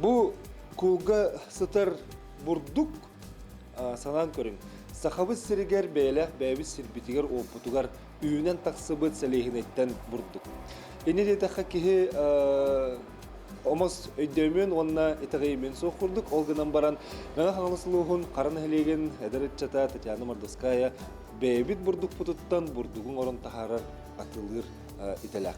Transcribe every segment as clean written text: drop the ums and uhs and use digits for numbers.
Бу куулга сытар бурдук санаан көрүҥ. Сахабыт сиригэр бэйэлээх бэйэбит сирбитигэр уоппутугар үүнэн тахсыбыт сэлиэһинэйтэн бурдук. Инньэ диэтэххэ киһи омос өйдөөмүөн уонна итэҕэйимиэн суох курдук. Ол гынан баран Мэҥэ Хаҥалас улууһун Хара нэһилиэгин эдэр ыччата Татьяна Мордовская бэйэбит бурдукпутуттан бурдугун орон таһаарар атыылыыр идэлээх.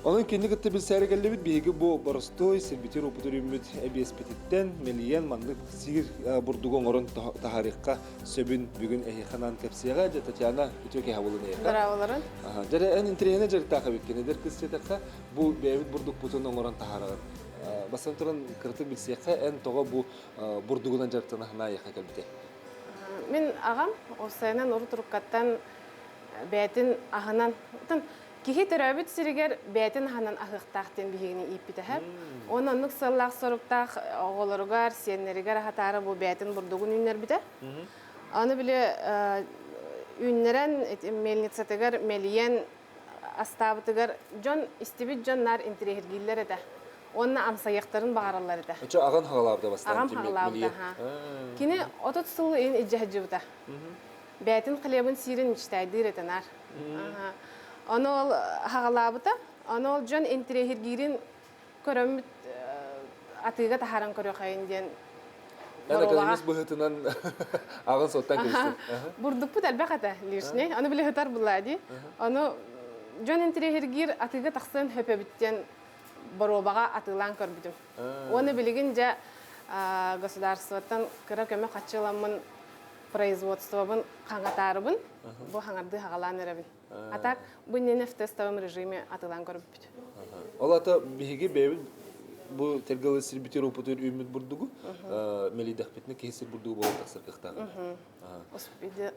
Онон кинини кытта билсээри кэллибит. Биһиги бу боростуой сирбитин уопутун үүммүт эбиэспититтэн мэлийэн маннык сиир бурдугу оҥорон таһаарыахха сөбүн бүгүн эһиэхэ анаан кэпсиэҕэ. Дьэ, Татьяна, үтүө киэһэ буолун эйиэхэ. Здраволарын. Дьэ, эн интэриэһинэй дьарыктаах эбиккин. Эдэр кыыс диэтэххэ, бу бэйэбит бурдукпутун оҥорон таһаараҕын. Бастатан туран, кыратык билсиэххэ, эн тоҕо бу бурдугунан дьарыктана санаа эйиэхэ кэлбитэй? Мин аҕам уопсайынан урут уруккаттан бэйэтин аһынан киһи төрөөбүт сиригэр бэйэтин аһынан аһыахтаах диэн биһигини ииппитэһэр. Уонна оннук сыаллаах-соруктаах оҕолоругар, сиэннэригэр аһатаары бу бэйэтин бурдугун үүннэрбитэ. Аны били үүннэрэн мельницатыгар мэлийэн астаабытыгар дьон истибит дьон наар интириэһиргииллэр этэ. Уонна амсайыахтарын баҕараллар этэ. Очо аҕан хаҕалаабыта бастаан Аҕам хаҕалаабыта, Кини 30 сыл иһин илдьэ сылдьыбыта. Бэйэтин хлебын сиирин мечтайдыыр этэ наар. Ону ол хаҕалаабыта. Ону ол дьон интириэһиргиирин көрөммүт атыыга таһааран көрүөххэйин диэн Эн экономист быһыытынан аҕын суоттан кэбистин. Бурдукпут элбэх этэ лишний. Ону били ытар булла дии. Ону дьон интириэһиргиир атыыга тахсан хөпөбүт диэн боруобаҕа атыылаан көрбүтүм. Уонна билигин дьэ государствоттан кыра көмө харчы ыламмын производствобын хаҥатаарыбын, бу хаҥардыы хаҕалаан эрэбин. А так, бу иннинэ в тестовом режиме атылаан көрбүппүт. Ол ата биһиги бэйэбит бу тергалы сирбитир опытыр үүммүт бурдугу мэлийдэхпитинэ киһи сир бурдугу буолан тахсар кыахтаах.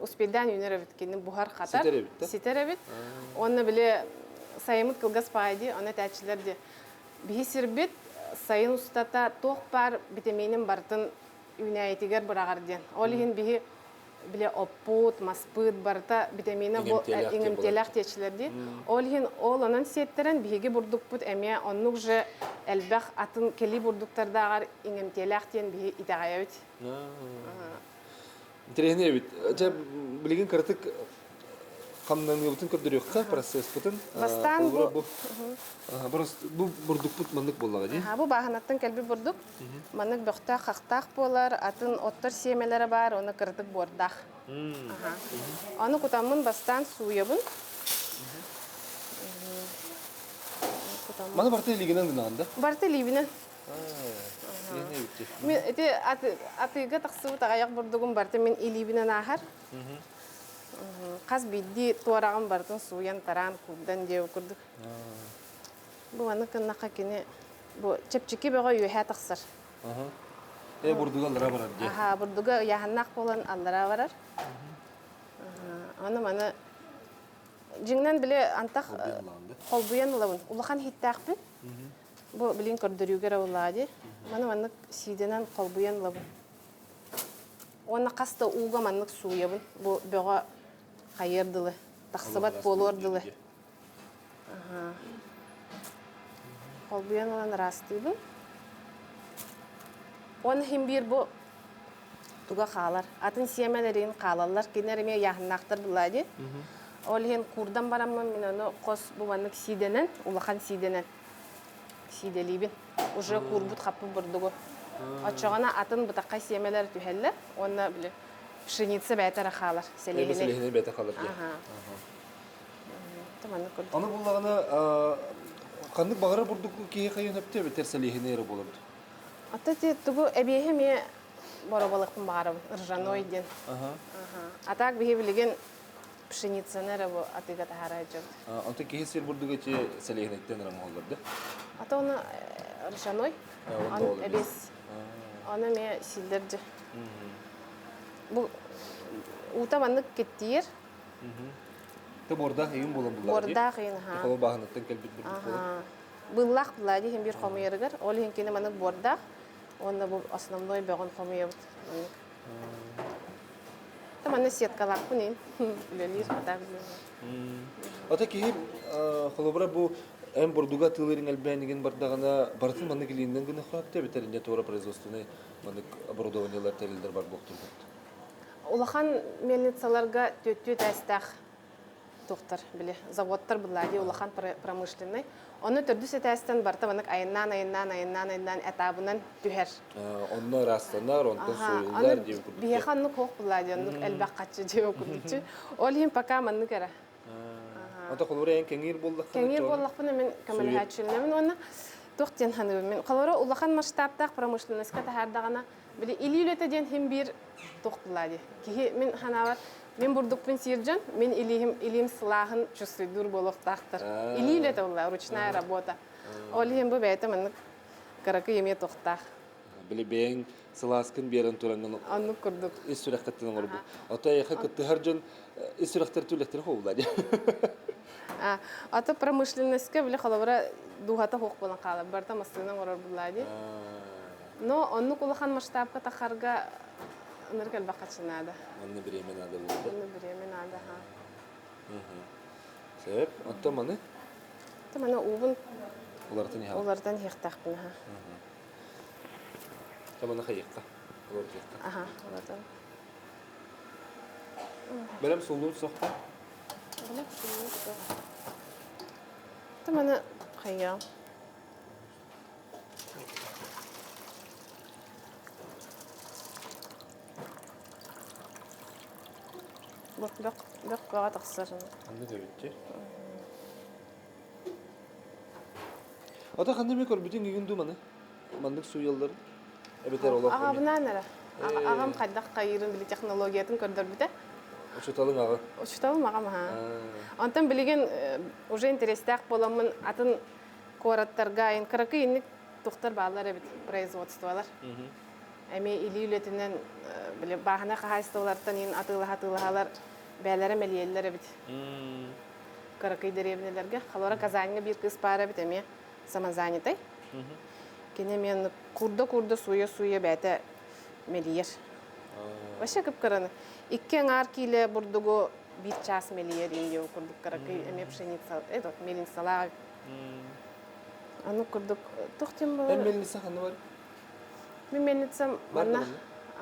Успейдаан үүнэр эбит кини буһар хатар. Ситэр эбит да? Ситэр эбит. Уонна били сайыммыт кылгас паай дии, ону этээччилэр дии. Биһи сирбит сайын устата туох баар битэмиинин барытын үүнээйитигэр быраҕар диэн. Ол иһин биһи бile оппут, маспыт барыта витамина бу иҥэмтиэлээх диэчилэр дии. Ол иһин ол онон сиэттэрэн биһиги бурдукпут эмиэ оннук же элбэх атын кэлии бурдуктардааҕар иҥэмтиэлээх диэн биһи итэҕэйэбит. Интэриэһинэй эбит. Дьэ, билигин кыратык хамнаныыбытын көрдөрүөххэ, процесспытын. Бастаан бу бу бурдукпут маннык буоллаҕа дии. Бу бааһынаттан кэлбит бурдук. Маннык бөхтөөх-хахтаах буолар, атын оттор сиэмэлэрэ баар, уонна кыратык буордаах. Аны кутаммын бастаан сууйабын. Маны барыта илиигинэн гынаҕын да? Барыта илиибинэн. Мин ити атыыга тахсыбыт аҕыйах бурдугум барыта мин илиибинэн ааһар. Хас биирдии туораҕын барытын сууйан, тараан, куурдан диэбит курдук. Бу маны гыннахха кини бу чэпчэки бөҕө үөһээ тахсар. Э бурдуга аллара барар дии. Аха, бурдуга ыйааһыннаах буолан аллара барар. Аны маны дьиҥнэн били антах холбуйан ылабын. Улахан иһиттээхпин. Бу билин көрдөрүүгэ эрэ буоллаҕа дии. Маны маннык сиидэнэн холбуйан ылабын. Уонна хас да ууга маннык сууйабын. Бу бөҕө хайыар дылы, тахсыбат буолуор дылы. Холбуйан ылан ыраастыыбын. Уонна иһин биир бу туга хаалар. Атын сиэмэлэрин хаалаллар. Кинилэр эмиэ ыйааһыннаахтар булаа дии. Ол иһин куурдан бараммын мин ону хос бу маннык сиидэнэн, улахан сиидэнэн сиидэлиибин. Уже куурбут хаппыт бурдугу. Оччоҕуна атын бытаххай сиэмэлэр түһэллэр уонна били пшеница бэйэтэ эрэ хаалар. Сэлиэһинэй. Сэлиэһинэй бэйэтэ хаалар дии. Аны буллаҕына ханнык баҕарар бурдук киһи хайыан өптө эбэтэр сэлиэһинэй эрэ буолабыт. Ата ти тугу эбиэһи эмиэ боробалыкпын баҕарабын ржаной диэн. А так биһи билигин пшеницаны эрэ бу атыыга таһаара сылдьабыт. Онтон киһи сир бурдуга ити сэлиэһинэйтэн эрэ оҥоһуллар да? Ата оны ржаной, он эбиэс. Оны эмиэ сииллэр дьэ. Бу уута маннык киттиир. Тэ буордаах иин буолан буллаҕа дии. Буордаах иин, аха. Холо бааһынаттан кэлбит бурдук буолан. Быыллаах буллаа дии иһин биир хомуйарыгар. Ол иһин кини маннык буордаах уонна бу основной бөҕүн хомуйабыт маннык. Манна сеткалаахпын иин үлэлиир хатаах Ата киһи холобура бу. Эн бурдуга атыылыырыҥ элбээнигин бардаҕына, барытын маннык илииннэн гына хаапта эбэтэр инньэ туора производственнай маннык оборудованиелар тэриллэр бар буолтурбут. Улахан мельницаларга түөттүү этээстээх туохтар били заводтар буллади улахан промышленный. Онно төрдүс этээстэн барыта маннык айаннаан айаннаан айаннаан айаннаан этабынан түһэр. Онно ыраастанар, онтон суйуллар диэн курдук. Биһиэхэ оннук суох буллади, оннук элбэх хаччы дьиэ курдукчу. Ол иһин пока маннык эрэ. Ата холобура эн кэҥиир буоллаххына Кэҥиир буоллахпына мин көмөлөһөөччүлэнэбин уонна туох диэн саныыбын мин холобура улахан масштабтаах промышленноска таһаардаҕына били илии үлэтэ диэн син биир туох булаа дии киһи мин санаабар мин бурдукпун сиир дьон мин илиим илиим сылааһын чувствуйдуур буолуохтаахтар илии үлэтэ буолла ручная работа ол иһин бу бэйэтэ маннык кыракый эмиэ туохтаах Били бэйэҥ сылааскын биэрэн тураҥҥын оннук курдук ис сүрэххиттэн оҥорбут. Ото эйиэхэ кыттыһар дьон ис сүрэхтэр түлэхтэрэ хоһуллар дии. Ато промышленностька били холобура дууһата суох буолан хаалар. Барыта массыына оҥорор буллаа дии. Но оннук улахан масштабка тахарга ынырык элбэх хаччы наада. Манна бириэмэ наада буолла. Манна бириэмэ наада, ха. Сөп. Оттон маны? Оттон маны уубун уларытан иһэҕин. Уларытан иһиэхтээхпин, аха. Тамана хайыахха? Олордуохха. Аха, олордон. Бэлэм суллуун сохпо? Бэлэм суллуун сох. Тамана хайыа. Бөх бөх бөх бөҕө тахсар. Анны көбүттү. Ата ханна эмэ көрбүтүҥ игин дуу маны? Маннык сууйалларын? Эбэтэр олох Аҕабынаан эрэ. Аҕам хайдах хайыырын били технологиятын көрдөрбүтэ. Учуталыҥ аҕа? Учуталым аҕам аһаа. Онтон билигин уже интэриэстээх буоламмын атын куораттарга айын кыракый инник тухтар бааллар эбит производстволар. Эмиэ илии үлэтинэн били бааһынай хаһаайыстыбалартан иин атыылаһа-атыылаһалар бэйэлэрэ мэлийэллэр эбит. Кыракый дэриэбинэлэргэ. Холобура Казаньҥа биир кыыс баар эбит эмиэ самозанятай. Кини эмиэ курда-курда сууйа-сууйа бэйэтэ мэлийэр. Вообще кып-кыраны. Икки аҥаар киилэ бурдугу биир чаас мэлийэр индио курдук кыракый эмиэ пшеница, этот мельницалаах. Аны курдук туох диэн буолар? Мельница ханна бар? Мин мельницам манна.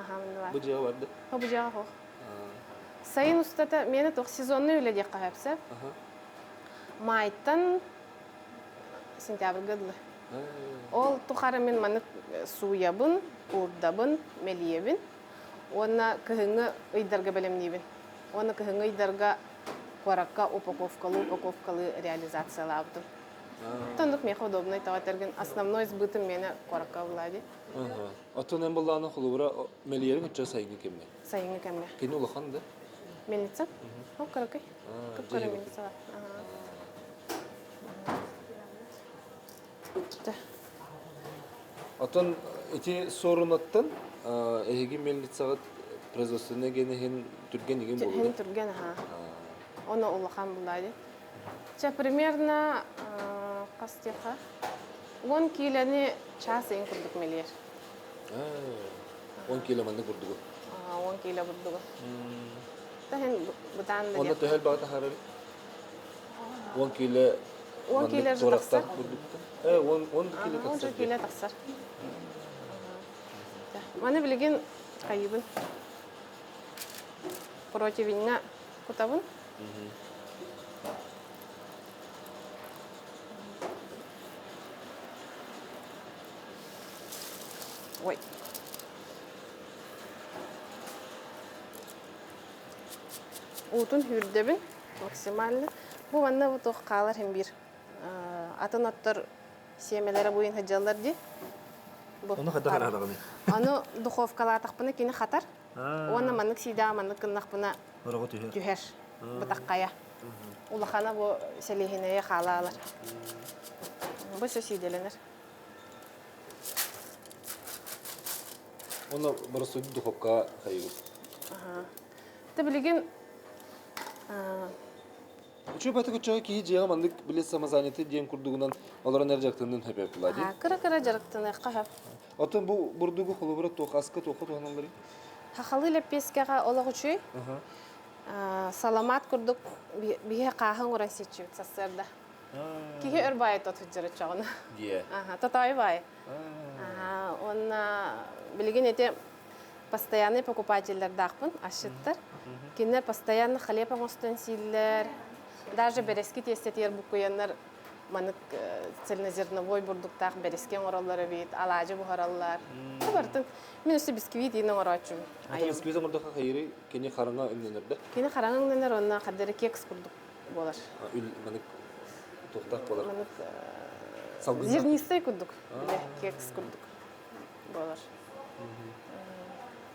Аха, манна бар. Бу дьиэҕэ барды. Бу дьиэҕэ хоох. Сайын устата миэнэ туох сезонный үлэ диэххэ сөп. Майтан сентябрьга дылы. Ол тухары мин маннык сууйабын, куурдабын, мэлийэбин уонна кыһыҥҥы ыйдарга бэлэмниибин. Уонна кыһыҥҥы ыйдарга куоракка упаковкалыы упаковкалыы реализациялаабытым. Оннук миэхэ удобнай тоҕо этэргин основной сбытым миэнэ куоракка буолла дии. Оттон эн былаана холобура мэлийэриҥ оччо сайыҥҥы кэмҥэ? Сайыҥҥы кэмҥэ. Кини улахан да? Мельница? Ол кыракый. Кып-кыра мельница бар. Оттон ити суорунаттан эһиги мельницаҕыт производственнай генеһин түргэн игин буолуо? Хин түргэн аха. Оны улахан булаайы. Чэ, примерно хас диэхэ? 10 киилэни час ыйын курдук мэлиэр. 10 киилэ маннык бурдугу. 10 киилэ бурдугу. Таһын бытаан да Онно төһө элбэҕи таһаарар? 10 киилэ 10 киилэ же тахсар. 10 10 киилэ тахсар. 10 киилэ тахсар. Маны билигин хайыбын. Противеньҥа кутабын. Ой. Уутун сүүрдэбин максимально. Бу манна бу туох хаалар иһин биир атын оттор сиэмэлэрэ буйун сылдьаллар дии. Бу Ону хайдах арадаҕыный? Ону духовкалаатахпына кини хатар. Уонна маннык сиидэҕэ маннык гыннахпына Бороҕо түһэр. Түһэр. Бытаххайа. Улахана бу сэлиэһинэйэ хаалаалар. Бу все сиидэлэнэр. Уонна боростуойдук духовкаҕа хайыгыт. Ты билигин Үчүгэй батык оччоҕо киһи дьиэҕэ маннык били самозанятый диэн курдугунан олорон эр дьарыктанын сөп буолла дии. Кыра-кыра дьарыктаныахха сөп. Оттон бу бурдугу холобура туох аска туохха туһаналларый? Хахалы лэппиэскэҕэ олох үчүгэй. Саламаат курдук биһи хааһы оҥорон сиэччибит сарсыарда. Киһи өр баайы тот сылдьар оччоҕуна. Дьиэ. Аха, тотоойу баайы. Аха, уонна билигин ити постоянный покупателлэрдаахпын, асчыттар. Кинилэр постоянно хлеб оҥостон сииллэр. Даже бэрэски тиэстэтигэр буккуйаннар манык цельнозерновой бурдуктаах бэрэски оҥороллор эбит, алаадьы буһараллар. Барытын мин өссө бисквит иин оҥорооччум. Ата бисквит оҥордоххо хайыры кини хараҥа өҥнөнөр да? Кини хараҥа өҥнөнөр уонна хардары кекс курдук буолар. Манык туохтаах буолар? Манык зернистый курдук, кекс курдук буолар.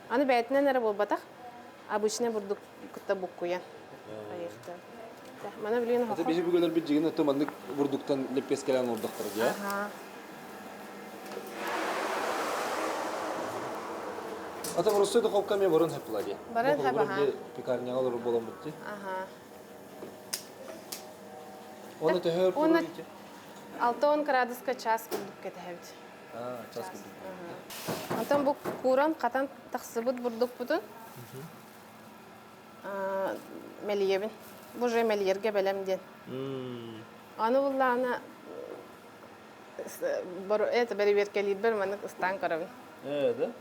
Аны бэйэтинэн эрэ буолбатах, обычный бурдук кытта буккуйан айыахта. Мана билигин Аты биһи бүгүнөр бит жигин аты маннык бурдуктан леппескелен олдохтор дия. Ата боростуой духовка мен баран хэпла дия. Баран хэп аха. Пекарняга олорор болон бутти. Аха. Оны төһөр Оны 60 градуска час курдук кэтэһэбит. Час курдук. Онтон бу кууран хатан тахсыбыт бурдукпутун мэлийэбин. Бу уже мэлийэргэ бэлэм диэн. Аны буллаана это бэрэбиэркэлиирбэр маннык ыстаан көрөбүн. Ээ, да?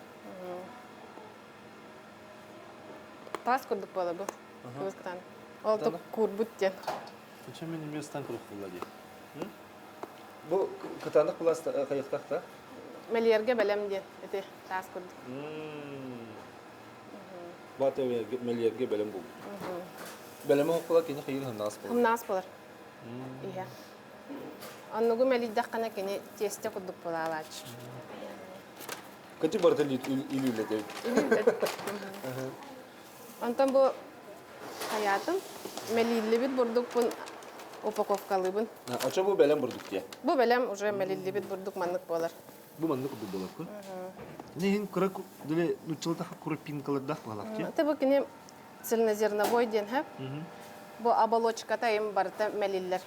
Таас курдук буола бу. Кыбыстан. Ол то куурбут диэн. Зачем мен эмиэ ыстаан көрөх буолла дии. Бу кытаанах былаас хайыахтаах да? Мэлийэргэ бэлэм диэн ити таас курдук. Бата мэлийэргэ бэлэм буолбут. Бэлэм оҥкула кини хайыр хымнаас болар. Хымнаас болар. Иһэ. Оннугу мэлийдэххинэ кини тиэстэ курдук буолаалааччы. Кати барыта илүүлэтэ. Онтон бу хайаатым мэлииллибит бурдукпун упаковкалыыбын. Очо бу бэлэм бурдук дии. Бу бэлэм уже мэлиллибит бурдук маннык буолар. Бу маннык курдук буолар ку. Нехин кыра деле нуччалата крупинкалардаах буолар Ты бу кини цельнозерновой диэн хэп. Бу оболочката им барыта мэлиллэр.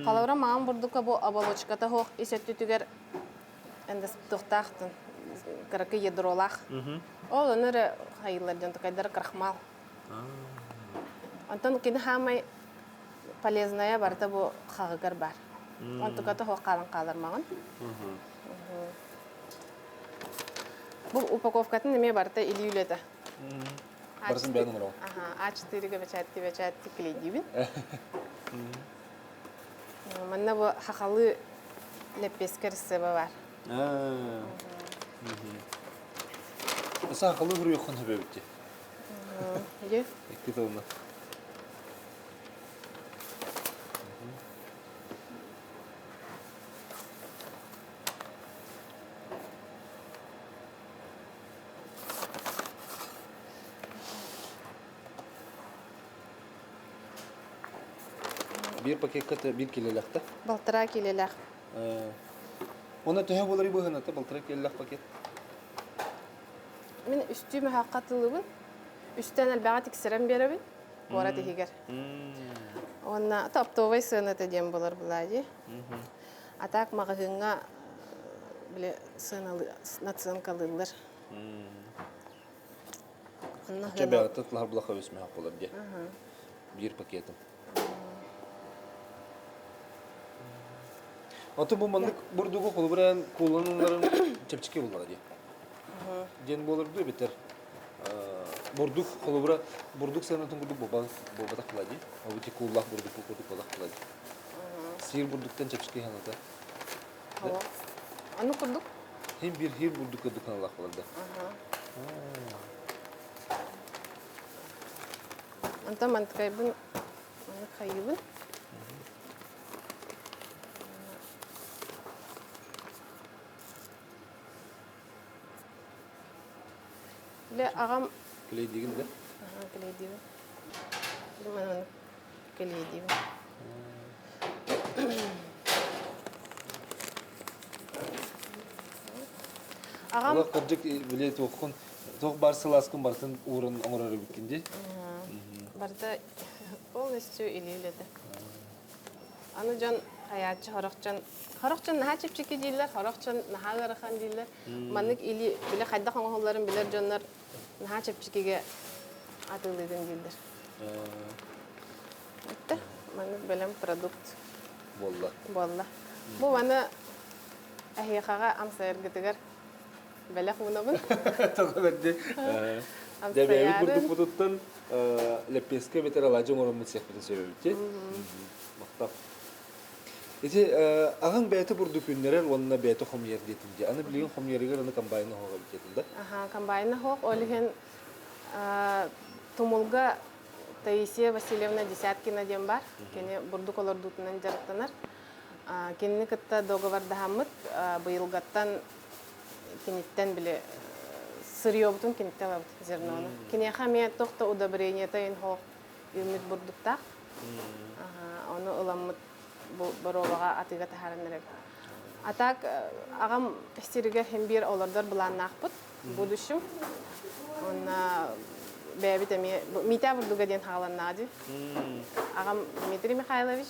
Халаура маан бурдукка бу оболочката хоох ис өттүтүгэр эндостуохтаахтын кыракый ядролаах. Ол ону эрэ хайыылар дьон тукайдара крахмал. Онтон кини хаамай полезная барыта бу хаҕыгар баар. Онтуката суох хаалан хаалар маҕан. Бу упаковкатын эмиэ барыта илии үлэтэ. Барысын бэйэн оҥороҕун. А4-га бэчээтти бэчээтти клейдиибин. Манна бу хахалы лэппиэскэ рецеба бар. Саахалы суруйуоххун сөп эбит дии. Дьэ. Икки тылынан. Биир пакекка биир килэлэхтэ. Балтараа килэлээх. Онно төһө буоларый быһыната балтараа килэлээх пакет? Мин үстүү мөһөөххө атыылыыбын. Үстэн элбэҕи тиксэрэн биэрэбин куорат иһигэр. Уонна оптовай сыаната диэн буолар буолаа дии. А так маҕаһыыҥҥа били сыаналы наценкалыыллар. Чэ бэҕэттэ тылаһар булаха үс мөһөх буолар диye. Биир пакетым. Аты бу маннык бурдугу холобуран кууланыларын чэпчэки буллаҕа дии. Диэн буолар дуу эбэтэр бурдук холобура бурдук сыанатын курдук буолбатах була дии. Ол ити кууллаах бурдук курдук буолах була дии. Сиир бурдуктан чэпчэки ханата. Аны курдук? Хим бир хир бурдук курдук ханалаах буолар да. Онтон мантыкайбын маннык хайыыбын. Бile аҕам Клейдигин да? Клейдибин. Манан клейдибин. Аҕам Олох кырдьык били туоххун туох баар сылааскын барытын ууран оҥорор эбиккин дии. Барыта полностью илии үлэтэ. Аны дьон хайааччы сорох дьон сорох дьон наһаа чэпчэки дииллэр, сорох дьон наһаа ыарахан дииллэр. Маннык илии бile хайдах оҥоһулларын билэр дьоннор наһаа чэпчэкигэ атыылыыгын дииллэр. Этте маннык бэлэм продукт. Буолла. Буолла. Бу маны эһиэхэҕэ амсайаргытыгар бэлэх уунабын. Тоҕо бэрди. Дьэ бэйэбит бурдукпутуттан лэппиэскэ эбэтэр алаадьы оҥороммут сиэхпитин сөбөбүт. Махтал. Ити аҕаҥ бэйэтэ бурдук үүннэрэр уонна бэйэтэ хомуйар диэтин дии. Аны билигин хомуйарыгар аны комбайна оһох эбит диэтин да? Аха, комбайна оһох. Ол иһин Тумулга Таисия Васильевна Десяткина диэн баар. Кини бурдук олордуутунан дьарыктанар. Кинини кытта договордаһаммыт быйылгаттан киниттэн били сырьебутун киниттэн ылабыт зернону. Киниэхэ эмиэ туох да удобрениета иһин хоох үүммүт бурдуктаах. Ону ыламмыт бу боруобаҕа атыыга таһааран эрэбит. А так аҕам сиригэр син биир олордор былааннаахпыт будущем. Уонна бэйэбит эмиэ Митя бурдуга диэн хааланнаҕа дии. Аҕам Дмитрий Михайлович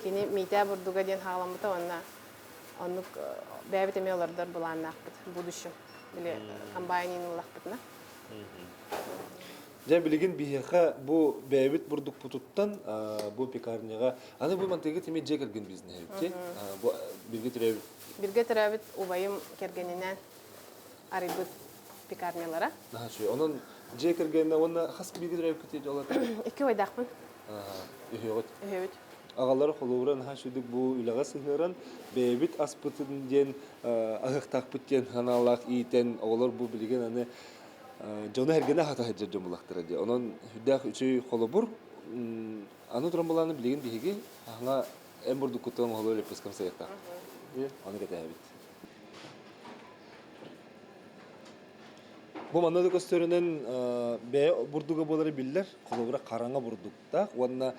кини Митя бурдуга диэн хааламмыта уонна оннук бэйэбит эмиэ олордор былааннаахпыт будущем. Били комбайнин ыллахпытына. Дьэ билигин биһиэхэ бу бэйэбит бурдукпутуттан бу пекарняҕа аны бу мантыгыт эмиэ дьиэ кэргэн бизнеһэ эбит бу биргэ төрөөбүт Биргэ төрөөбүт убайым кэргэнинээн арыйбыт пекарнялара. Наһаа үчүгэй. Онон дьиэ кэргэнинэ уонна хас бииргэ төрөөбүккүтүй дьоллор? Икки убайдаахпын. Үһүөҕүт. Үһүөбүт. Аҕалара холобура наһаа үчүгдүк бу үлэҕэ сыһыаран бэйэбит аспытын диэн аһыахтаахпыт диэн санаалаах иитэн оҕолор бу билигин аны дьону эргэнэ аһата сылдьар дьон булахтара дии. Онон сүрдээх үчүгэй холобур. Аны туран былааны билигин биһиги аһаҥа эн бурдуккуттан оҥоһуллар лепескам сайыахтаах. Ону кэтээбит. Бу манна да көстөрүнэн бэйэ бурдуга буолара биллэр. Холобура хараҥа бурдуктаах уонна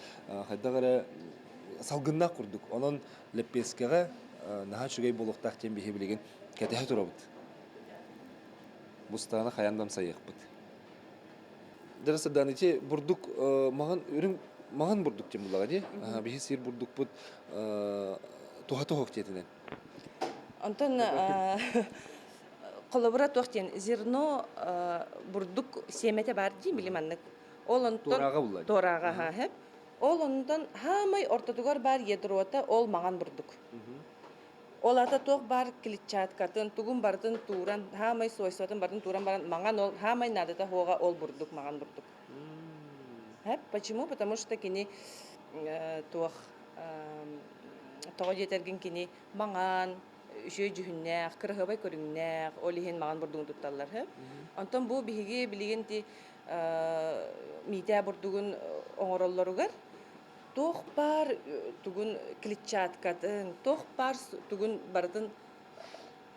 хайдах эрэ салгыннаах курдук. Онон лэппиэскэҕэ наһаа үчүгэй буолуохтаах диэн биһи билигин кэтэһэ турабыт. Бустааны хайаан да амсайыахпыт. Дьэ, Сардаана, ити бурдук маҥан үрүҥ маҥан бурдук диэн буллаҕа дии. Биһи сиир бурдукпут туһа туһук диэтинэн. Онтон холобура туох диэн зерно бурдук сиэмэтэ баар дии били маннык. Ол онтон Туорааҕа булла. Туорааҕа ха Ол онтон хаамай ортотугар баар ядрота ол маҥан бурдук. Ол ата туох баар клетчаткатын, тугун барытын тууран, хаамай свойствотын барытын тууран баран маҥан ол хаамай наадата суоҕа ол бурдук маҥан бурдук. Почему? Потому что кини туох тоҕо диэтэргин кини маҥан, үчүгэй дьүһүннээх, кыраһыабай көрүҥнээх, ол иһин маҥан бурдугун тутталлар. Онтон бу биһиги билигин ти миитээ бурдугун оҥороллоругар туох баар тугун клетчаткатын, туох баар тугун барытын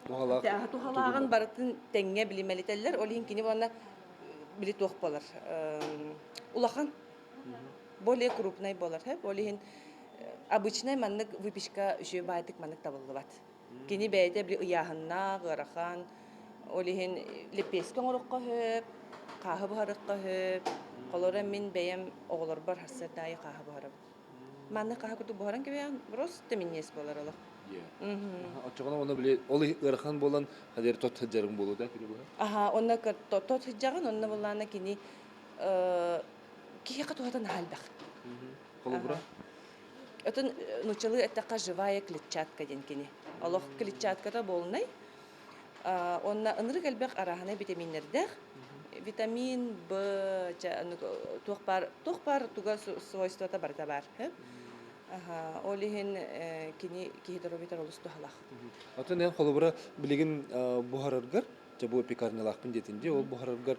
туһалааҕын барытын тэҥҥэ билимэлитэллэр. Ол иһин кини уонна били туох буолар улахан более крупный буолар. Ол иһин обычнай маннык выпечка үчүгэй баайдык маннык табыллыбат. Кини бэйэтэ били ыйааһыннаах, ыарахан, ол иһин лэппиэскэ оҥороххо сөп, хааһы буһарыахха сөп. Холобура мин бэйэм оҕолорбор сарсыарда аайы хааһы буһарабын. Маннык хааһы курдук буһаран кэбиһэн, просто минньиэс буолар олох. Оччоҕуна онно били ол ыарахан буолан хадер тот сылдьарыҥ буолуо да кини буһар? Аха, онно тот сылдьаҕын, онно буллаана кини киһиэхэ туһата наһаа элбэх. Холобура? Отон нууччалыы эттэххэ живая клетчатка диэн кини. Олох клетчатката буолунай. Онно ынырык элбэх арааһынай витаминнэрдээх. Витамин Б, туох баар, туох баар туга свойствота барыта баар. Ол иһин кини киһи доруобуйатыгар олус туһалаах. Атын эн холобура билигин буһараргар, дьэ бу пекарнялаахпын диэтин дии, ол буһараргар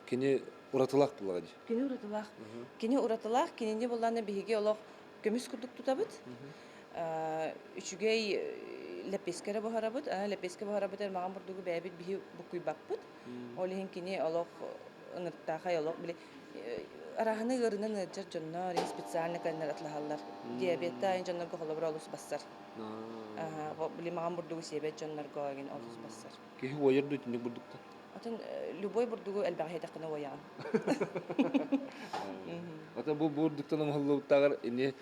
кини уратылаах буоллаҕа дии. Кини уратылаах. Кини уратылаах, кинини буллаана биһиги олох көмүс курдук тутабыт. Үчүгэй лэппиэскэ эрэ буһарабыт. Лэппиэскэ буһарабыт эр маҕан бурдугу бэйэбит биһи буккуйбаппыт. Ол иһин кини олох ынырыктаахай олох били арааһыны ыарынан ыалдьар дьоннор специально кэлэннэр атлаһаллар. Диабеттаах дьоннорго холобура олус бассар. Били маҕан бурдугу сиэбэт дьоннорго эгин олус бассар. Киһи уойар дуу итинник бурдуктан? Атын любой бурдугу элбэҕи иһитэххинэ уойаҕын. Ата бу бурдуктан оҥоһуллубуттааҕар ини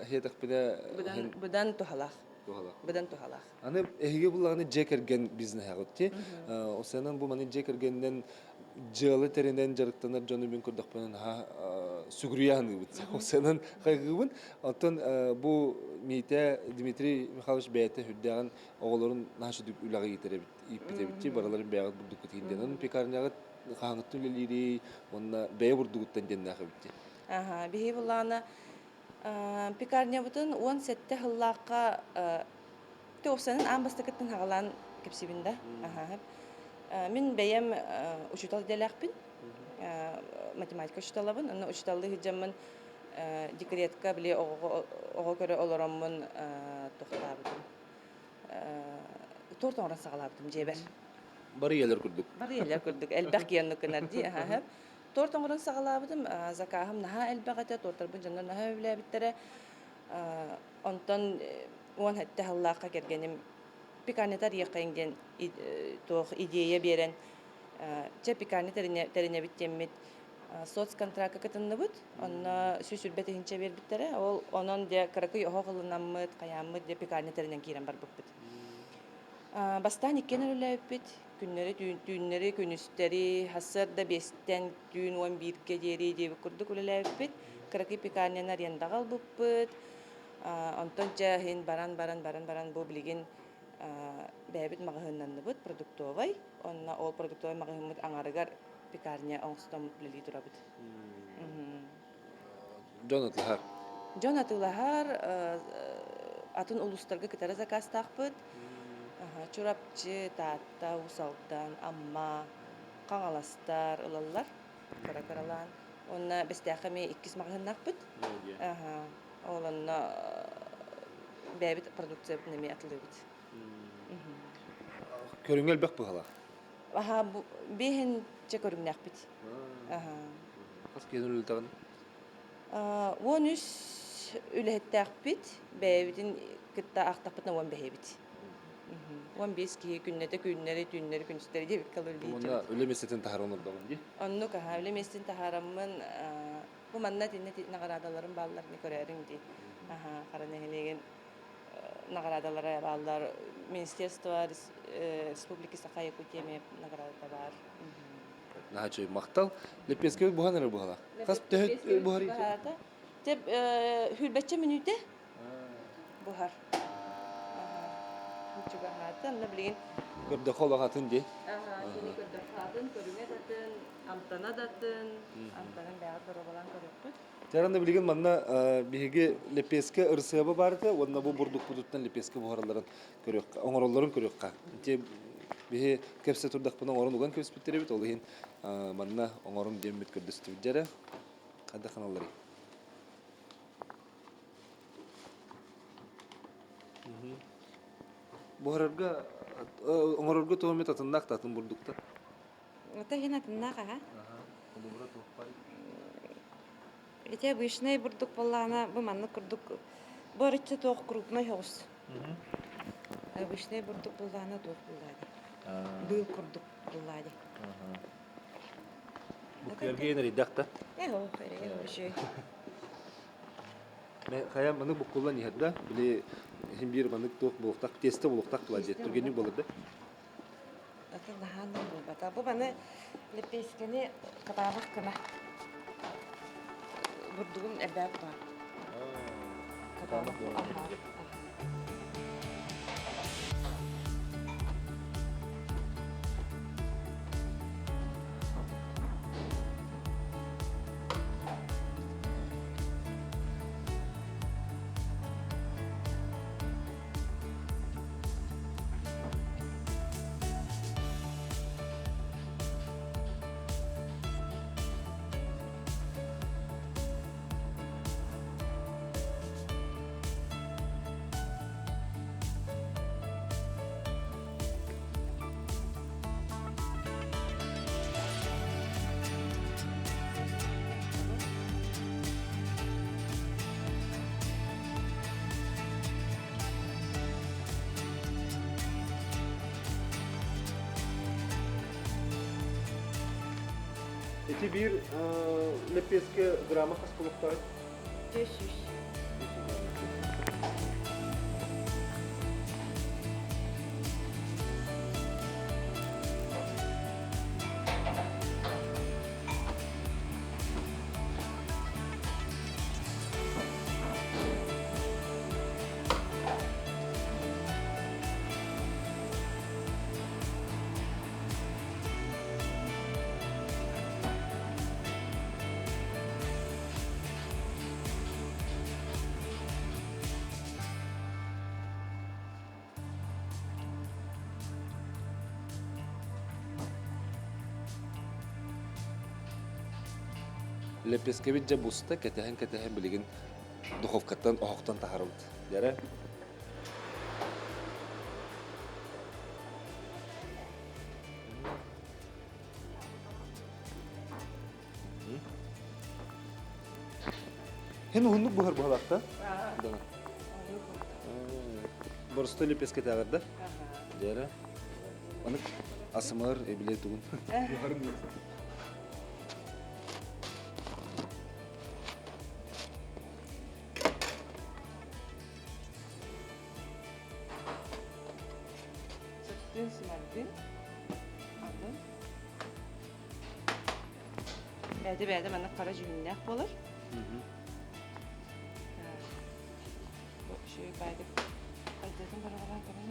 иһиэтэхпинэ быдан быдан туһалаах. Туһалаах. Быдан туһалаах. Аны эһиги буллаҕына дьиэ кэргэн бизнеһэҕит ти. Осенан бу маны дьиэ кэргэнинэн дьыала тэринэн дьарыктанар дьону мин көрдөхпүнэ наһаа сүгүрүйэ саныыбын. Осенан хайгыыбын. Оттон бу Миитэ Дмитрий Михайлович бэйэтэ үрдээҕин оҕолорун наһаа сүдүк үлэҕэ иитэр эбит, ииппит эбит. Барыларын бэйэҕит бурдуккут иһин диэн. Пекарняҕыт хаһааҥҥыттан үлэлиирий уонна бэйэ бурдугуттан диэннээх эбит дии. Аха, биһи булаана пекарнябытын 17 сыллаахха Туохсанын аан бастакыттан хаҕалаан кэпсибин да. Аха. Мин бэйэм учуутал идэлээхпин. Математика учууталабын. Онно учууталлыы сылдьаммын декретка били оҕо көрө олороммун тохтообутум. Торт оҥорон саҕалаабытым дьиэбэр. Бары ийэлэр курдук. Бары ийэлэр курдук. Элбэх киэнник гынар дии. Аха. Торт оҥорон саҕалаабытым. Закаһым наһаа элбэх этэ. Тортарбын дьоннор наһаа сөбүлээбиттэрэ. Онтон 17 сыллаахха кэргэним пекарнята арыйыаххайын диэн туох идея биэрэн чэ пекарня тэринэбит диэммит соцконтракка кытынныбыт. Онно 120 тыһыынча биэрбиттэрэ. Ол онон дьэ кыракый оһох ылынаммыт, хайааммыт дьэ пекарня тэринэн киирэн барбыппыт. Бастаан иккиэн үлэлээбиппит. Күннэри, түүннэри, күнүстэри, сарсыарда биэстэн түүн 11-гэ диэри диэбит курдук үлэлээбиппит. Кыракый пекарняны арендаҕа ылбыппыт. Онтон дьэ иһин баран баран баран баран бу билигин бэйэбит маҕаһыыннанныбыт продуктовай. Онно ол продуктовай маҕаһыыммыт аҥарыгар пекарня оҥостон үлэлии турабыт. Дьон атылаһар. Дьон атыылаһар, атын улуустарга кытары заказтаахпыт. Чурапчы, Таатта, Уус Алдан, Амма, Хаҥаластар ылаллар кыра-кыралаан. Уонна Бэстээххэ эмиэ иккис маҕаһыыннаахпыт. Ол онно бэйэбит продукциябытын эмиэ атылыыбыт. Көрүҥэ элбэх быһалаах. Аха, биэһин чэ көрүҥнээхпит. Аха. Хас киһи үлэлтэҕин? 13 үлэһиттээхпит, бэйэбитин кытта аахтахпытына 15-эбит. 15 киһи күннэтэ күннэри, түүннэри, күнүстэри диэбиккэ үлэлиир. Уонна үлэ миэстэтин таһааран олордоҕун дии? Оннук, аха, үлэ миэстэтин таһаараммын, бу манна итиннэ наҕараадаларым бааллар, не көрөөрүҥ дии. Аха, Хара нэһилиэгин наҕараадалара бааллар. Министерство Республики Саха Якутия эмиэ наҕараадата баар. Наһаа үчүгэй махтал. Лэппиэскэбит буһан эрэ буһала. Хас төһө буһар? Теп хүрбэччэ мүнүүтэ буһар. Чугаһаата. Онно билигин Көрдөххө олох атын дии. Кини көрдөххө атын, көрүҥэ да атын, амтана да атын. Амтанын бэйэҕит боруобалаан көрүөххүт. Чаранда билигин манна биһиги лэппиэскэ ырысыаба баар этэ уонна бу бурдукпутуттан лэппиэскэ буһаралларын көрүөххэ, оҥороллорун көрүөххэ. Ити биһи кэпсэ турдахпына оҥорон уган кэбиспиттэр эбит, ол иһин манна оҥорум диэммит көрдөстүбүт дьэрэ. Хайдах ханалларый? Буһарарга оҥорорго туох эмит атыннаах да атын бурдуктар? Это иһин атыннаах аха. Ити обычный бурдук буоллаҕына бу маннык курдук бу арычча туох крупный соҕус. Обычный бурдук буоллаҕына туох буоллаа дии. Быыл курдук буоллаа дии. Бу кэргиэн эрийдэх да? Э, ох, эрийэр үчүгэй. Хайа маннык буккуллан иһэр да, били иһин биир маннык туох буолуохтаах, тиэстэ буолуохтаах буолар дии, түргэнник буолар да? Атын наһаан да буолбата. Бу маны лэппиэскэни катаабах гына бурдугун элбээх баар. Катаабах. Ити биир лэппиэскэ грамма хас кулуктаах? 400. Лэппиэскэбит дьэ буста, кэтэһэн-кэтэһэн билигин духовкаттан оһохтон таһарабыт. Дьэрэ. Һин уһуннук буһар буһалаахта. Боростой лепескэтээҕэр да. Дьэрэ. Аны асымар эбиле тугун. Сыттын сымардын. Атын. Бэйдэ-бэйдэ маннык хара дьүһүннээх буолар. Үчүгэй баайдык хайдатын бараҕалаан көрөн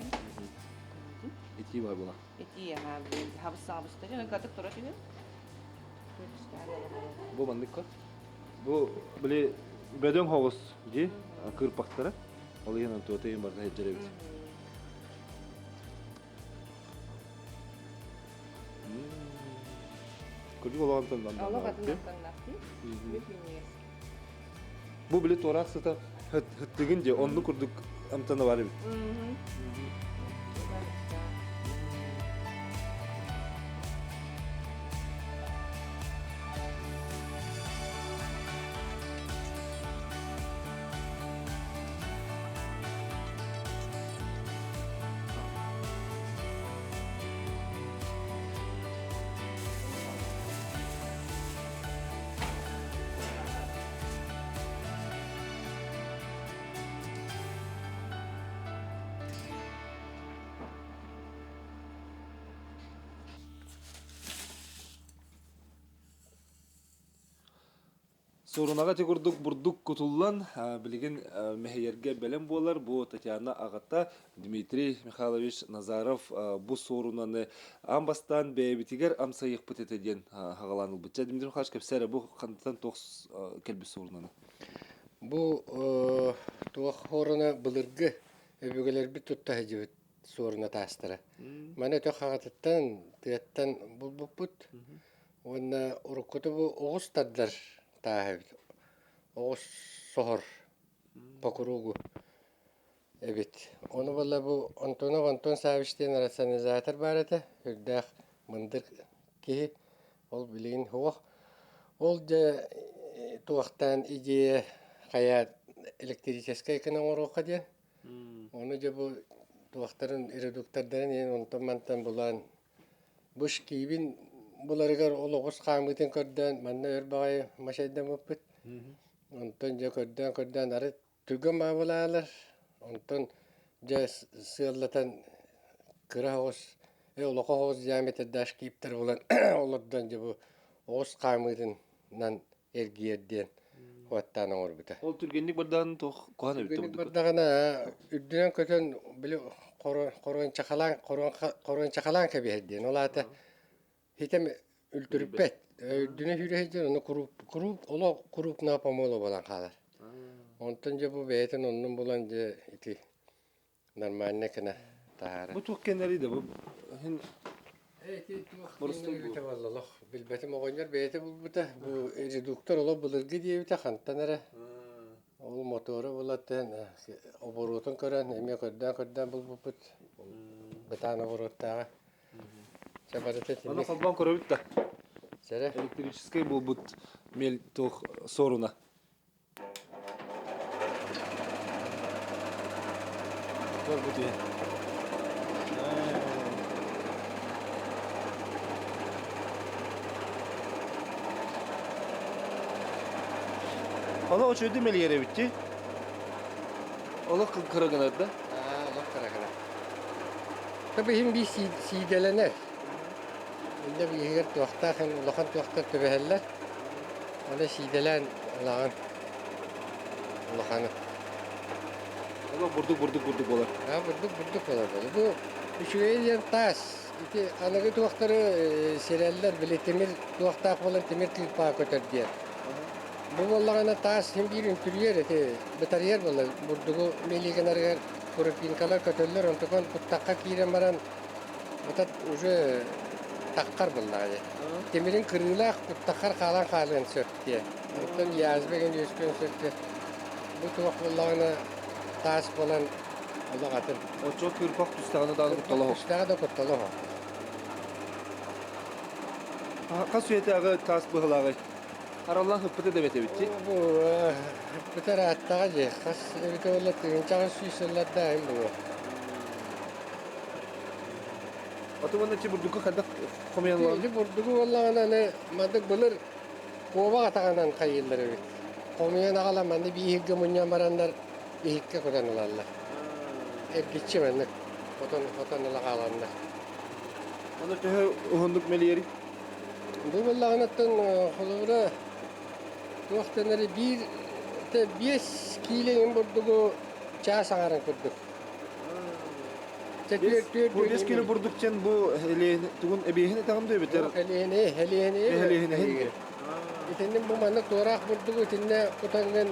Итии баар буолар. Итии аһаа билин хабыс саҕабыстар дьон катык тура түһүн. Бу манныкка. Бу били бөдөҥ хоҕус дии кыырпахтара. Ол иһин онтуота иһин барыта сылдьар эбит. Кырдьык олоҕун Олох атын амтаннаахтыы. Бүт минньигэс. Бу били туораах сыта хыттыгын дии оннук курдук амтана бар эбит. Суорунаҕа ити курдук бурдук кутуллан, билигин мэһийэргэ бэлэм буолар. Бу Татьяна аҕата Дмитрий Михайлович Назаров бу суорунаны аан бастаан бэйэбитигэр амсайыахпыт этэ диэн хаҕалаан ылбыт. Дмитрий Михайлович, кэпсээ эрэ, бу хантан туох кэлбит суорунаны? Бу туох суоруна былыргы өбүгэлэрбит тутта сылдьыбыт суоруна таастара. Маны өтөх хаҕатыттан, тыаттан булбуппут. Уонна уруккута бу оҕус тардар тааһа эбит. Оҕус соһор по кругу эбит. Ону буолла бу Антонов Антон Савич диэн рационализатор баар этэ. Үрдээх мындыр киһи. Ол билигин суох. Ол дьэ туохтаан идея хайа электрическэй гына оҥоруохха диэн. Ону дьэ бу туохтарын редуктордарын иһин онтон-мантан булан Бу шкиибин буларыгар ол оҕус хаамыытын көрдөөн манна өр баҕайы мачайдаммыппыт. Онтон дьэ көрдөөн-көрдөөн арыт түргэн баабылаалар. Онтон дьэ сыаллатан кыра оҕус, улахан оҕус диаметрдаах шкииптэр булан олордон дьэ бу оҕус хаамыытынан эргийэр диэн уоттаан оҥорбута. Ол түргэнник бардаҕына туох куһаҕан эбит Түргэнник бардаҕына үрдүнэн көтөн били хоруончахалаан хоруончахалаан кэбиһэр диэн. Ол аата хитем үлтүрүппэт. Үрдүнэ сүүрэ сылдьар ону курууп курууп олох курупная помола буолан хаалар. Онтон дьэ бу бэйэтин оннун булан дьэ ити нормально гына таһаарар. Бу туох кэннэрий да бу Ити туох кэннэрий буолла олох билбэтим оҕонньор бэйэтэ булбута. Бу редуктор олох былыргы диэбитэ хантан эрэ. Ол мотуора булаттан оборуотун көрөн эмиэ көрдөөн-көрдөөн булбуппут. Бытаан оборуоттааҕа. Чэ барыта Аны холбоон көрөбүт да. Сэрэ. Электрическэй буолбут мел туох соруна. Көрбүт үһү. Аны очуйду мэлийэр эбит дии. Олох кыра гынар да? Аа, олох кыра гынар. Табыһым бии сиидэлэнэр. Инде биһигэр туохтаах улахан туохтар түбэһэллэр. Аны сиидэлээн ылаҕын улаханы. Олох бурдук бурдук бурдук буолар. Аа бурдук бурдук буолар буолар. Бу үчүгэй диэн таас. Ити аныгы туохтары сирэллэр, били тимир туохтаах буолан тимир кыыппаҕа көтөр диэн. Бу буоллаҕына таас син биир үнтүрүйэр ити бытарыйар буолар. Бурдугу миилигинарыгар крупинкалар көтөллөр, онтукан куттахха киирэн баран Этот уже таххар буоллаҕа дии. Тимирин кырыылаах куттаххар хаалан хаалыан сөп диэ. Оттон язва гэн үөскүөн сөп. Бу туох буоллаҕына таас буолан олох атын. Оччо кыырпах түстэҕинэ даҕаны куттала суох. Түстэҕэ да куттала суох. Хас үйэтээҕи таас быһылааҕый? Араллаан ыппыта да эбит дии. Бу ыппыта ырааттаҕа дии. Хас эбитэ буолла тыһыынчаҕа сүүс сыллардаах буолуо. Аты уонна чи бурдуку хайдах хомуйан ылаҕын? Ити бурдугу буоллаҕына аны маннык былыр куобах атаҕынан хайыыллар эбит. Хомуйан аҕалан манны бииһиргэ мунньан бараннар иһиккэ кутан ылаллар. Эргиччи маннык хотон хотон ыла хааланнар. Ону төһө уһуннук мэлийэрий? Бу буоллаҕынаттан холобура туох дэнэри биир 5 киилэ бурдугу чаас аҥарын курдук. Бу 5 кило бурдук диэн бу тугун эбиэһин этэҕин дуо эбэтэр Элиэни, элиэни. Элиэни. Итинник бу маннык туораах бурдугу итиннэ кутаҥҥын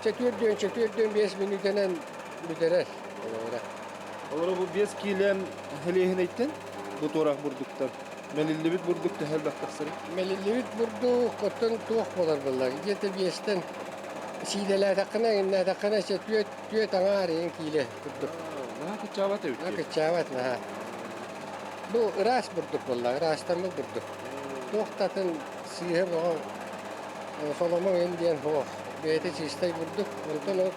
чөтүөрдүөн чөтүөрдүөн 5 мүнүүтэнэн бүтэрэр холобура. Олору бу 5 киилэ элиэһинэйтэн бу туораах бурдуктар мэлиллибит бурдук төһө элбэх тахсарый? Мэлиллибит бурдук оттон туох буолар буолла? Где-то биэстэн сиидэлээтэххинэ, иҥнээтэххинэ түөт түөт аҥаар иһин киилэ курдук. Наһаа кыччаабат эбит. Наһаа кыччаабат наһаа. Бу ыраас бурдук буолла, ыраастаммыт бурдук. Туох да атын сыыһа бөҕө соломо иһин диэн суох. Бэйэтэ чистай бурдук. Онтон ол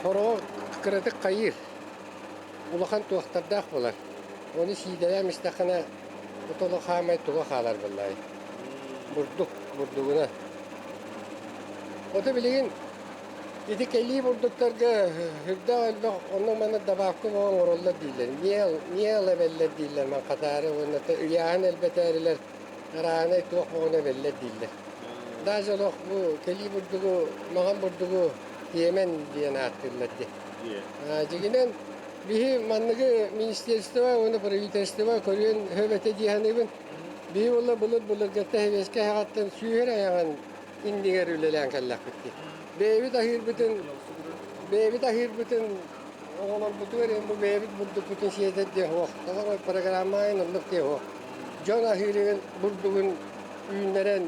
хороҕо кыратык хайыыр. Улахан туохтардаах буолар. Ону сиидэлээн истэххинэ, отоло хаамай туга хаалар буоллаҕай. Бурдук, бурдугуна. Ото билигин ити кэлии бурдуктарга үрдээх элбэх онно-манна добавка буолан оҥороллор дииллэр. Миэл, миэл эбэллэр дииллэр маҥхатаары уонна ыйааһын элбэтээрилэр арааһынай туох буолан эбэллэр дииллэр. Даже олох бу кэлии бурдугу, маҥан бурдугу тиэмэн диэн ааттыыллар дии. Дьиҥинэн, биһи манныгы министерство уонна правительство көрүөн сөп этэ дии саныыбын. Биһи буолла былыр-былыргыттан сэбиэскэй саҕаттан сүүһэр айаҕын иннигэр үлэлээн кэллэхпит дии. Бэйэбит аһыырбытын бэйэбит аһыырбытын оҕолорбутугар бу бэйэбит бурдукпутун сиэтэр диэн суох. Тоҕо программа айан оннук диэн суох. Дьон аһыырын бурдугун үүннэрэн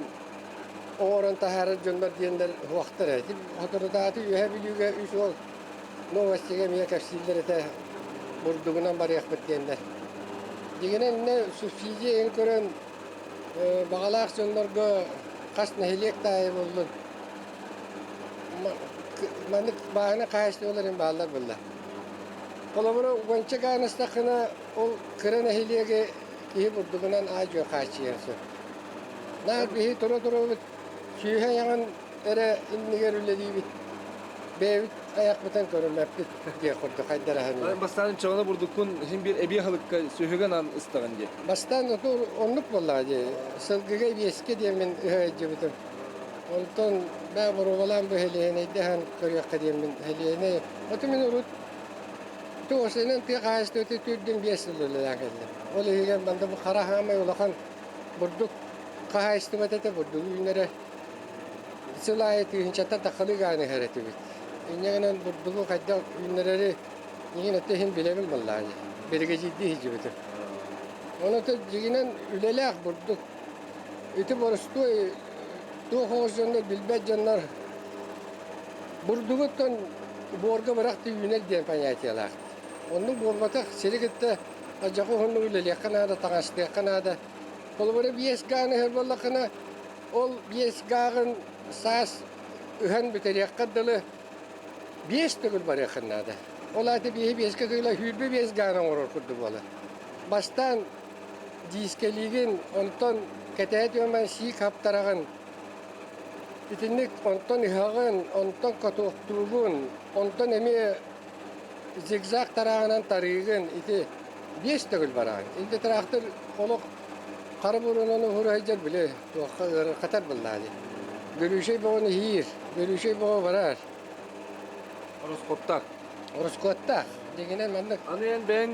оҥорон таһаарар дьоннор диэннэр суохтар ээ. Соторутааҕыта Үөһээ Бүлүүгэ үс уол новостига эмиэ кэпсииллэр этэ бурдугунан барыахпыт диэннэр. Дьиҥинэн иннэ субсидия иһин көрөн баҕалаах дьоннорго хас нэһилиэк да аайы буоллун маннык бааһына хаһаайыстыбалар иһин бааллар буолла. Холобура уонча гаанастаххына ол кыра нэһилиэги киһи бурдугунан аа-дьуо хааччыйан сөп. Наар биһи тура-турабыт сүүһэ айаҕын эрэ иннигэр үлэлиибит. Бэйэбит айахпытын көрүммэппит диэх курдук хайдараһын. Бастаан чоҕуна бурдуккун син биир эбии аһылыкка сүөһүгэ анаан ыстаҕын дии. Бастаан оннук буоллаҕа дии. Сылгыга эбиэскэ диэммин ыһа илдьибитим. Онтон бээ боруобалаан бу Һэлиэһинэйдэһэн көрүөххэ диэммин Һэлиэһинэй. Оту мин урут туосынан тыа хаһаайыстыбата түүрдүн 5 сыл үлэлээн кэллим. Ол иһигэр манна бу хара хаамай улахан бурдук хаһаайыстыбата этэ, бурдугу үүнэрэ. Сыл аайы тыһыынчаттан таххалыы гааны иһэр этибит. Инньэ гынан бурдугу хайдах үүннэрэри иҥин өттө иһин билэбин буоллаҕа дии. Биригэдьиирдии сылдьыбытым. Ону дьиҥинэн үлэлээх бурдук. Ити боростуой туох оҕус дьоннор билбэт дьоннор бурдугуттан буорга бырах үүнэр диэн понятиелаах. Оннук буолбатах сири кытта алдьархай уһуннук үлэлиэххэ наада, таҥастыахха наада. Холобура 5 гааны ыһар буоллаххына, ол 5 гааҕын саас ыһан бүтэриэххэ дылы 5 төгүл барыаххын наада. Ол аата биэһи биэскэ төгүл сүүрбэ биэс гааны оҥорор курдук буолар. Бастаан диискэлиигин, онтон кэтэһэ түһэн сиик хаптараҕын, итинник онтон ыһаҕын, онтон котуохтуугун, онтон эмиэ зигзаг тарааҕынан тарыыгын ити 5 төгүл бараҕын. Инде тыраахтыр олох хара буруонан уһура сылдьар били туохха ыарырҕатар буоллаҕа дии. Гөрүүшэй бөҕөнү иһиир, гөрүүшэй бөҕө барар. Ороскуоттаах. Ороскуоттаах. Дьиҥинэн маннык. Аны эн бэйэҥ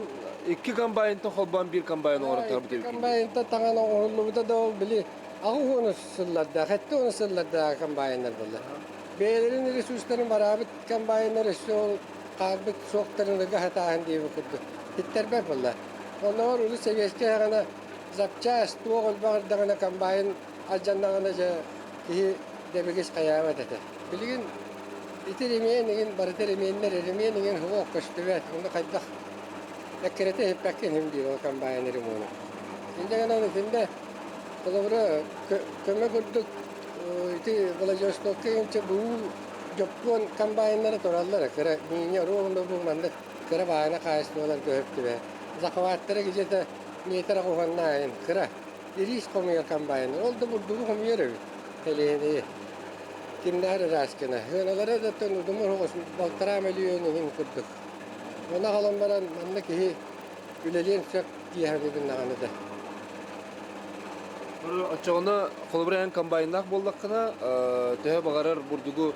икки комбайнтан холбоон биир комбайн оҥорон таһаарбыт эбиккин. Комбайнтан таҥан оҥоһуллубута да ол били 80 сыллардаах, 70 сыллардаах комбайннар буолла. Бэйэлэрин ресурстарын бараабыт комбайннар өссө ол хаалбыт суохтарын ыга сатааһын диэбит курдук иттэрбэт буолла. Оннооҕор улуу сэбиэскэй саҕана запчаас туох элбэх эрдэҕинэ комбайн алдьаннаҕына дьэ киһи Дэбигис хайаабат этэ. Билигин ити ремиэн игин барыта ремиэннэр ремиэн игин суох көстүбэт. Ону хайдах эккирэтэ иһиппэккин иһим диир ол комбайн ремонун. Инньэ гынан итиннэ холобура көмө курдук ити Владивостокка инчэ буу дьоппуон комбайннара тураллар кыра миини ровно бу маннык кыра баайына хаһаайыстыбалар көһүптүбэ. Захваттара где-то метр аҕыһаннаайын кыра ириис хомуйар комбайн. Ол да бурдугу хомуйар эбит. Элиэни кимнээр ыраас гына. Сыаналара да оттон удумур оҕус балтараа мөлүйүөн иһин курдук. Ону аҕалан баран манна киһи үлэлиэн сөп дии саныыбын даҕаны да. Оччоҕуна холобура эн комбайннаах буоллаххына, төһө баҕарар бурдугу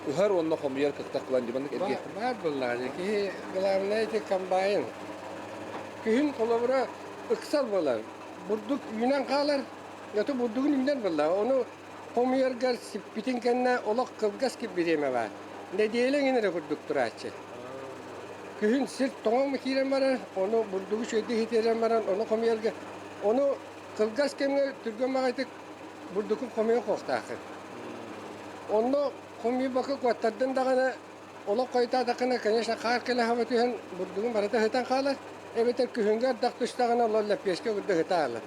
ыһар уонна хомуйар кыахтаах буолан дии маннык эргиэх. Баар буоллаҕа киһи главное ити комбайн. Күһүн холобура ыксал буолар. Бурдук үүнэн хаалар, Ото бурдугун үүнэр буолла. Ону хомуйаргар сиппитин кэннэ олох кылгас бириэмэ баар. Нэдиэлэ эҥин эрэ курдук турааччы. Күһүн сир тоҥон киирэн барар, ону бурдугу үчүгэйдик иһитирэн баран, ону хомуйарга, ону кылгас кэмҥэ түргэн баҕайытык бурдукун хомуйа хуохтааххын. Онно хомуйбакка куоттардын даҕаны олох хойутаатаххына, конечно, хаар кэлэ хаба түһэн бурдугун барыта сытан хаалар, эбэтэр күһүҥҥү ардах түстэҕинэ олор лэппиэскэ курдук сыта хаалар.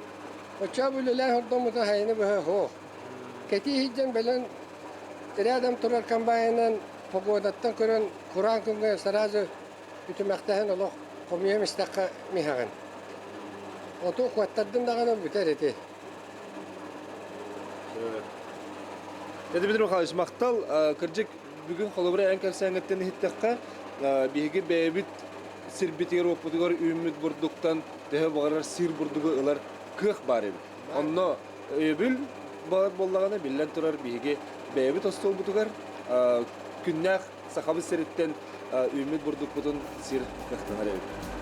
Оччоҕо үлэлээн хордоммута сайыны быһа суох. Кэтии сылдьан бэлэн рядом турар комбайнынан погодаттан көрөн кураан күҥҥэ сразу үтүмэхтэһэн олох хомуйан истэххэ миһэҕин. Оту куоттардын даҕаны бүтэр ити. Дмитрий Михайлович, махтал. Кырдьык, бүгүн холобура эн кэпсээҥҥиттэн иһиттэххэ, биһиги бэйэбит сирбитигэр-уоппутугар үүммүт бурдуктан төһө баҕарар сир бурдугу ылар кыах баар эбит. Онно өйөбүл баар буоллаҕына, биллэн турар, биһиги бэйэбит остуолбутугар күннээх Сахабыт сириттэн үүммүт бурдукпутун сир кыахтанар эбит.